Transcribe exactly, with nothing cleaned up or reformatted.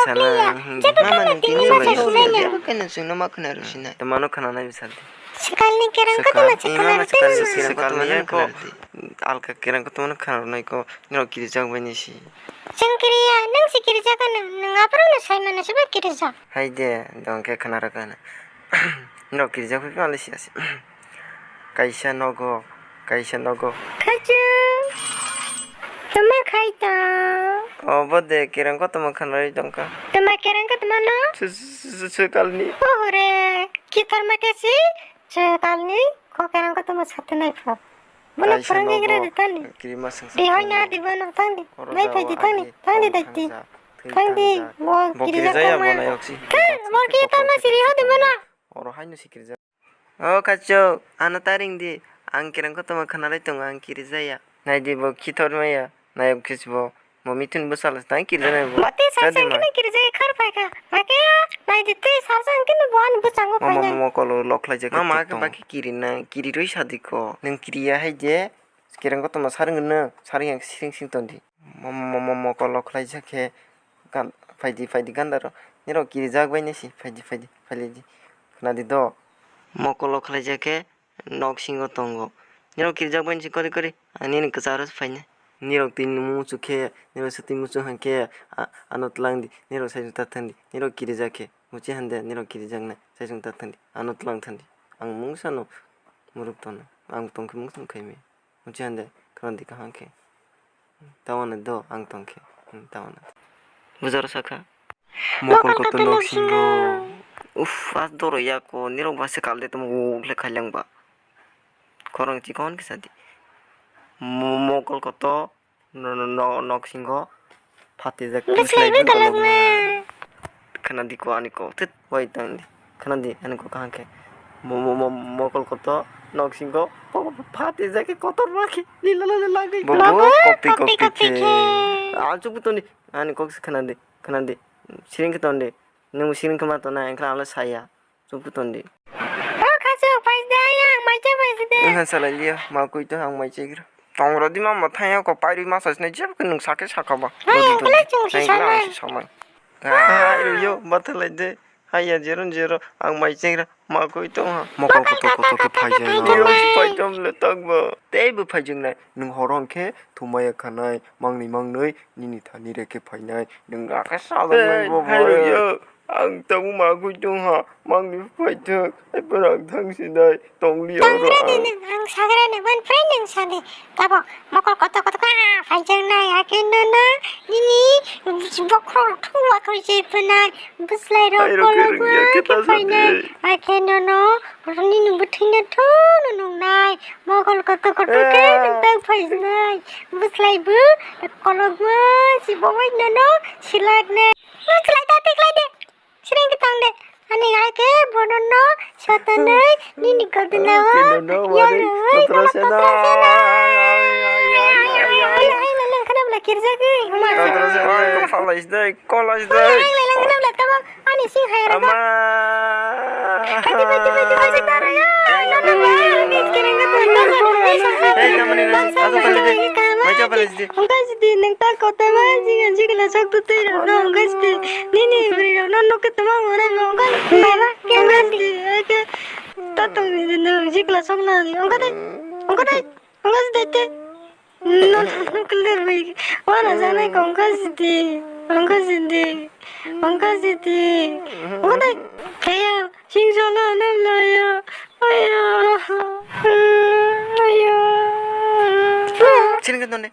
Sana, Chakliya, hmm, jebo mama kano ni tini tini masa sasa sinai na. Jebo kano chwngno ma khna rw sinai. Tamo no khna nai bwsal di. Swkal ni kerang koto ma swkal ni khna rw tini. Swkal ni ko alka kerang koto ma no khna rw nai ko. Nirok kirijak bai ni si. Chwng kiriya, nwng si kirijak ano. Nwng aphuru no sai mano se ba kirijak. Hai de, dong khe khna rw kano. Nirok kirijak bai pale si asi. Kaisa nogo, kaisa nogo. Khachu. Tama khai ta. Obo de kerang koto ma khna rw tong kha. Tama kerang koto ma no? Swkal ni. Ohore, kitar ma kesi, swkal ni, ko kerang koto ma sate nai pho. Bono phwrwngwi gra de tani. Di hoi na di bono tani. Nai phai di tani. Tani dai di. Tani di, bo kirijak ya koma. Bo nai oksi. Thar, bo kitar ma siri ho di bono. Oro haino sikirjak. O kachuk, ano taring di. Ang kerang koto ma khna lai tongo, ang kirijaya. Nai di bo kithor maya. Nai oksi bo. Bo mithun bwsala tang kirjana bo. Bo tei sar sang kini kirjai khar phai kha. Hakhe nai di tei sar sang kini bo ani bwchango phai nai. Mama mokolo lokhlai jak. Mama ke baki kiri na, kiri roi sadi ko. Nang kiriya hai je. Kerang koto ma sar ngin no, sar yang sing sing ton di. Mo-, mo-, mo-, mokol o khlai jak khe gan-, phaidi, phaidi ganda rok. Nirok kirijak bai nai si, phaidi, phaidi, phaidi. Khna di do. Mokol o khlai jak khe nok singo tongo. Nirok kirijak bai nai si kori kori. Ang nini kwcharo phai nai. Nirok twi muchuk khe, nirok se twi muchuk hwn khe, a-, ano tlang di. Nirok sai ta thang di. Nirok kirijak khe, muchi hwn de, nirok kirijak nai. Sai ta thang di. Ano tlang thang di. Ang mungsa no muruk tong nai. Ang tong khe mungsa no khai maya. Muchi hwn de, khna di kaham khe. Tawano do, ang tong khe. Hmm, tawano. Bujaro sakha. Mokol kotor nok singo. Uff, a doro yako, nirok ba se kal de tamo, uk le khailang ba. Khorang chikon kisa di. Mo-, mokol kotor, no, no, no, nok singo. Phatijak. Bwsai bwsai bwsai bwsai. Khna di ko ani kok. Tit, wai tang di. Khna di ani kok kaham khe. Mo, mo, mo, mokol kotor, nok singo. Phatijak khe kotor ma khe. Lila, lila, lagwi. Bobo, kopi, kopi, kopi khe. Achuk buton di. Ani kok se khna di. Khna di. Siring khe ton di. Nwng siring khe ma tona, engkha ang le saya. Chukhu ton di. O khasu, phai de, ayang, mai cha phai de. Nwng salai liya, ma koi to ang mai chai gra. Tong ro di ma, ma thang ya ko, pai rwi ma sa sinai, jeb khe nwng sa khe sa kha ba. Hai, ang khlai chung si sanai. Ang si samai. Hai, ro yo, ma thalai de. Hai ya, jero, jero, ang mai chai gra, ma koi to ha. Mokol kotor kotor khe phai jai na. Yo, phai tom le tak ba. Tei bo phai jeng nai, nwng horo hwn khe thumaya khanai, mangnwi mangnwi, nini thani re khe phainai, nwng ra khe sa jang nai bo. Hai, ro yo. Ang tabuk ma koi tong ha, mangni paithak, hai phano ang thang sinai, tong liya oro ang. Tong re de nwng, ang sagra ni, wan phai nwng sadi. Tabuk mokol kotor kotor kha, phai jang nai, hakhe nono, nini bokhorok thungwa khoi se phwnai, bwslai rok kolok ma khe phainai, hakhe nono, nini bwthwino thunu nungnai, mokol kotor kotor khe nwng tang phai sinai, bwslai bo kolok ma si bo bai nono silak nai. Nwng khlai ta, tei khlai de. Siring khe tong de. Ani hai khe bono no sotonwi nini godona o. Yaro, oi, kono kotra sena. Ai, ai, ai, ai, ai, ai, khana bwla kirjak, oi, ma. Kotra sena, kola is dai, kola is dai. Ai, ai, ai, khana bwla tamo ani sing hai rama. Ama. Pati, pati, pati, pati, tara ya. Ai, no, no, no, no, no, kirang ka tu, no, no, no, no, no. Ei, tamani, ato kali de. Mai cha pala de. Ongka sidi neng ta kota ma jinga jigla chok tu tei rok no ongka sidi nini bwrwi rok no nuk tama mo nai mo ongka sidi. Baba, ongka sidi ake ta tong ni no jigla chok na ni ongka dai ongka dai ongka sidi te. No nuk le bwrwi wana janai ko ongka sidi ongka sidi ongka sidi ongka dai kaya sing solo nam laya aya aya. Sini kan tonde.